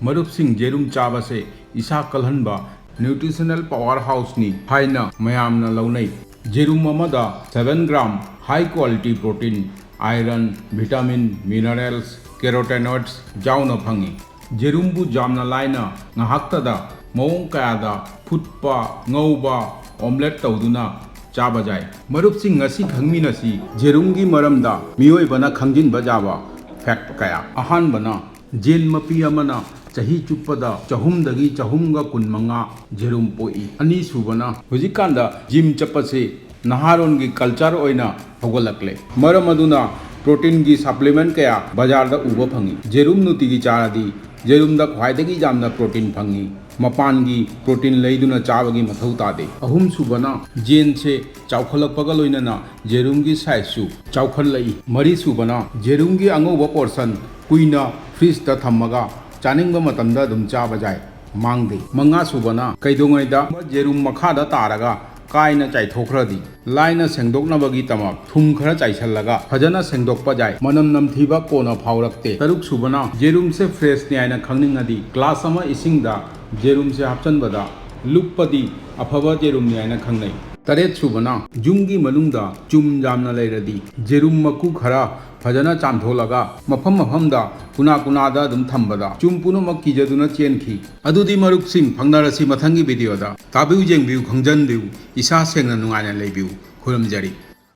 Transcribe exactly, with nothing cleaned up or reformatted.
ꯃꯔꯨꯞꯁꯤꯡ, ꯌꯦꯔꯨꯝ ꯆꯥꯕꯁꯦ ꯏꯁꯥ ꯀꯜꯍꯟꯕ nutritional power houseꯅꯤ ꯍꯥꯏꯅ ꯃꯌꯥꯝꯅ ꯂꯧꯅꯩ꯫ ꯌꯦꯔꯨꯝ ꯑꯃꯗ seven gram high quality protein, iron, vitamin, minerals, carotenoids ꯌꯥꯎꯅ ꯐꯪꯏ꯫ ꯌꯦꯔꯨꯝꯕꯨ ꯌꯥꯝꯅ ꯂꯥꯏꯅ ꯉꯥꯏꯍꯥꯛꯇꯗ ꯃꯑꯣꯡ ꯀꯌꯥꯗ ꯐꯨꯠꯄ, ꯉꯧꯕ, omelette ꯇꯧꯗꯨꯅ ꯆꯥꯕ ꯌꯥꯏ꯫ ꯃꯔꯨꯞꯁꯤꯡ, ꯉꯁꯤ ꯈꯪꯃꯤꯟꯅꯁꯤ ꯌꯦꯔꯨꯝꯒꯤ ꯃꯔꯝꯗ ꯃꯤꯑꯣꯏꯕꯅ ꯈꯪꯖꯤꯟꯕ ꯌꯥꯕ fact ꯀꯌꯥ꯫ ꯑꯍꯥꯟꯕꯅ, ꯌꯦꯟ ꯃꯄꯤ ꯑꯃꯅ ꯆꯍꯤ ꯆꯨꯞꯄꯗ ꯆꯍꯨꯝꯗꯒꯤ ꯆꯍꯨꯝꯒ ꯀꯨꯟꯃꯉꯥ ꯌꯦꯔꯨꯝ ꯄꯣꯛꯏ꯫ ꯑꯅꯤꯁꯨꯕꯅ, ꯍꯧꯖꯤꯛꯀꯥꯟꯗ gym ꯆꯠꯄꯁꯤ ꯅꯍꯥꯔꯣꯟꯒꯤ culture ꯑꯣꯏꯅ ꯍꯧꯒꯠꯂꯛꯂꯦ꯫ ꯃꯔꯝ ꯑꯗꯨꯅ proteinꯒꯤ supplement ꯀꯌꯥ ꯕꯖꯥꯔꯗ ꯎꯕ ꯐꯪꯏ꯫ ꯌꯦꯔꯨꯝ ꯅꯨꯡꯇꯤꯒꯤ ꯆꯥꯔꯗꯤ ꯌꯦꯔꯨꯝꯗ ꯈ꯭ꯋꯥꯏꯗꯒꯤ ꯌꯥꯝꯅ protein ꯐꯪꯏ꯫ ꯃꯄꯥꯟꯒꯤ protein ꯂꯩꯗꯨꯅ ꯆꯥꯕꯒꯤ ꯃꯊꯧ ꯇꯥꯗꯦ꯫ ꯑꯍꯨꯝꯁꯨꯕꯅ, ꯌꯦꯟꯁꯦ ꯆꯥꯎꯈꯠꯂꯛꯄꯒ ꯂꯣꯏꯅꯅ ꯌꯦꯔꯨꯝꯒꯤ sizeꯁꯨ ꯆꯥꯎꯈꯠꯂꯛꯏ꯫ ꯃꯔꯤꯁꯨꯕꯅ, ꯌꯦꯔꯨꯝꯒꯤ ꯑꯉꯧꯕ portion ꯀꯨꯏꯅ fridgeꯇ ꯊꯝꯃꯒ ꯆꯥꯅꯤꯡꯕ ꯃꯇꯝꯗ ꯑꯗꯨꯝ ꯆꯥꯕ ꯌꯥꯏ, ꯃꯥꯡꯗꯦ꯫ ꯃꯉꯥꯁꯨꯕꯅ, ꯀꯩꯗꯧꯉꯩꯗ ꯌꯦꯔꯨꯝ ꯃꯈꯥꯗ ꯇꯥꯔꯒ ꯀꯥꯏꯅ ꯆꯥꯏꯊꯣꯛꯈ꯭ꯔꯗꯤ, ꯂꯥꯏꯅ ꯁꯦꯡꯗꯣꯛꯅꯕꯒꯤꯗꯃꯛ ꯊꯨꯝ ꯈꯔ ꯆꯥꯏꯁꯤꯜꯂꯒ ꯐꯖꯅ ꯁꯦꯡꯗꯣꯛꯄ ꯌꯥꯏ꯫ ꯃꯅꯝ ꯅꯝꯊꯤꯕ ꯀꯣꯟꯅ ꯐꯥꯎꯔꯛꯇꯦ꯫ ꯇꯔꯨꯛꯁꯨꯕꯅ, ꯌꯦꯔꯨꯝꯁꯦ freshꯅꯤ ꯍꯥꯏꯅ ꯈꯪꯅꯤꯡꯉꯗꯤ glass ꯑꯃ ꯏꯁꯤꯡꯗ ꯌꯦꯔꯨꯝꯁꯦ ꯍꯥꯞꯆꯟꯕꯗ ꯂꯨꯞꯄꯗꯤ ꯑꯐꯕ ꯌꯦꯔꯨꯝꯅꯤ ꯍꯥꯏꯅ ꯈꯪꯅꯩ꯫ ꯇꯔꯦꯠꯁꯨꯕꯅ, ꯌꯨꯝꯒꯤ ꯃꯅꯨꯡꯗ ꯆꯨꯝ ꯌꯥꯝꯅ ꯂꯩꯔꯗꯤ ꯌꯦꯔꯨꯝ ꯃꯀꯨ ꯈꯔ ꯐꯖꯅ ꯆꯥꯝꯊꯣꯛꯂꯒ ꯃꯐꯝ ꯃꯐꯝꯗ ꯀꯨꯅꯥ ꯀꯨꯅꯥꯗ ꯑꯗꯨꯝ ꯊꯝꯕꯗ ꯆꯨꯝ ꯄꯨꯝꯅꯃꯛ ꯀꯤꯖꯗꯨꯅ ꯆꯦꯟꯈꯤ꯫ ꯑꯗꯨꯗꯤ ꯃꯔꯨꯞꯁꯤꯡ, ꯐꯪꯅꯔꯁꯤ ꯃꯊꯪꯒꯤ videoꯗ꯫ ꯇꯥꯕꯤꯌꯨ, ꯌꯦꯡꯕꯤꯌꯨ, ꯈꯪꯖꯟꯕꯤꯌꯨ, ꯏꯁꯥ ꯁꯦꯡꯅ ꯅꯨꯡꯉꯥꯏꯅ ꯂꯩꯕꯤꯌꯨ꯫ ꯈꯨꯔꯨꯝꯖꯔꯤ꯫